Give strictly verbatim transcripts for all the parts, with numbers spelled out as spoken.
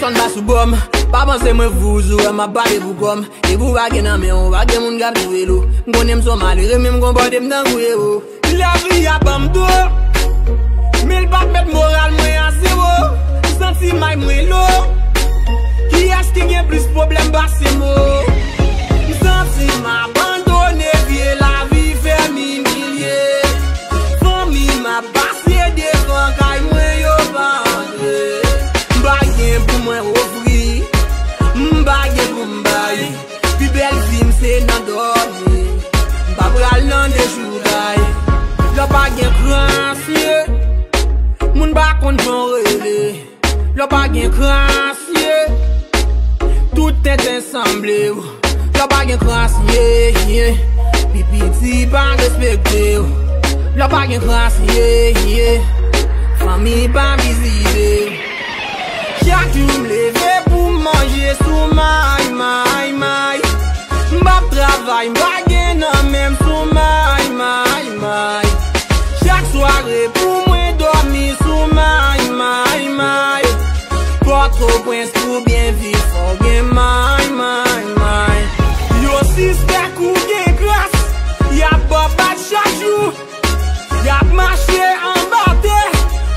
Tann ba sou bò m, pa panse mwen fou, sou wè m ap pale pou kò m. Depi w pa gen nan men w, pa gen moun k ap jwe lo. M konnen m se yon malere, men m konpòte m tankou ewo. Lavi a ban m do, men l p ap met moral mwen a zewo. M santi may mwen lo. Kiyès ki gen plis pwoblèm pase m o? M santi m abandone, vye lavi fè m imilye. Fanmi m ap pase devan kay mwen, yo pa antre. M pa gen pou mwen ofri, m pa gen pou m bay. Pi bèl vi m se nan dòmi. M pa pral nan dechoukay. Lè w pa gen krans, ye. Moun pa konn jan w rele. Lè w pa gen krans, ye. Tout tenten sanble w. Lè w pa gen krans, ye, ye. Pi piti pa respekte w. Lè w pa gen krans, ye, ye. Fanmi pa vizite w. Chak jou m leve pou m manje sou may, may, may. M p ap travay, m pa gen nan men m sou may, may, may. Chak sware pou mwen dòmi sou may, may, may. Pòtoprens pou byen viv, fò w gen may, may, may. Yo sispèk ou gen kras, y ap ba w bat chak jou. Y ap mache anba tè,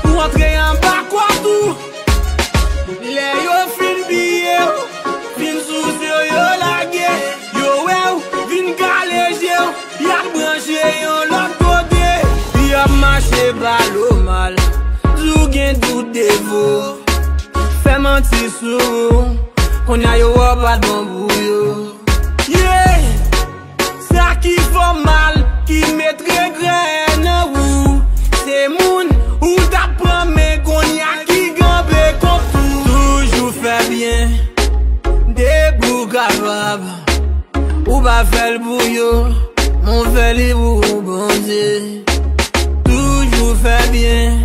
ou antre anba kwat ou. Lè yo fin piye w, fin souse w, yo lage, yo wè w, vin kale je w, y ap branche yon lòt kote. Y ap mache pale w mal, di w gen tout defo, fè manti sou ou, kounye a yo wè w pa t bon pou yo. Yeah! Sa ki fè w mal, ki met regrè nan ou, se moun ou t ap pran men kounye a ki kanpe kont ou. Toujou fè byen, depi w kapab. Ou pa fè l pou yo, men w fè li pou Bondye. Toujou fè byen,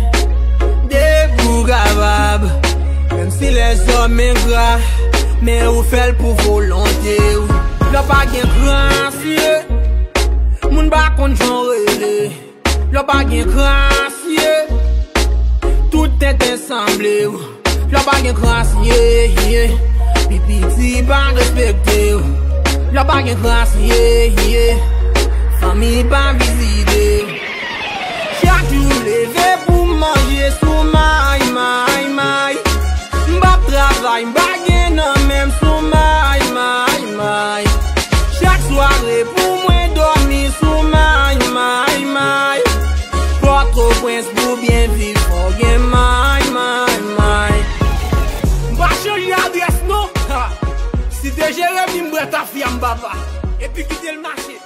depi w kapab. Menm si lèzòm engra, men ou fè l pou volonte w. Lè w pa gen krans, ye. Moun pa konn jan w rele. Lè w pa gen krans, ye. Tout tenten sanble w. Lè w pa gen krans, ye, ye. Pi piti pa respekte w. Lè w pa gen krans, ye, ye. Fanmi pa vizite w. Chak jou m leve pou m manje sou may, may, may. M p ap travay, m pa gen nan men m sou may, may, may. Chak sware pou mwen dòmi sou may, may, may. Pòtoprens pou byen viv, fò w gen may, may, may. M pa chanje adrès non. Ha. Si te Jeremi m bwè tafya m papa. Epi kite l mache.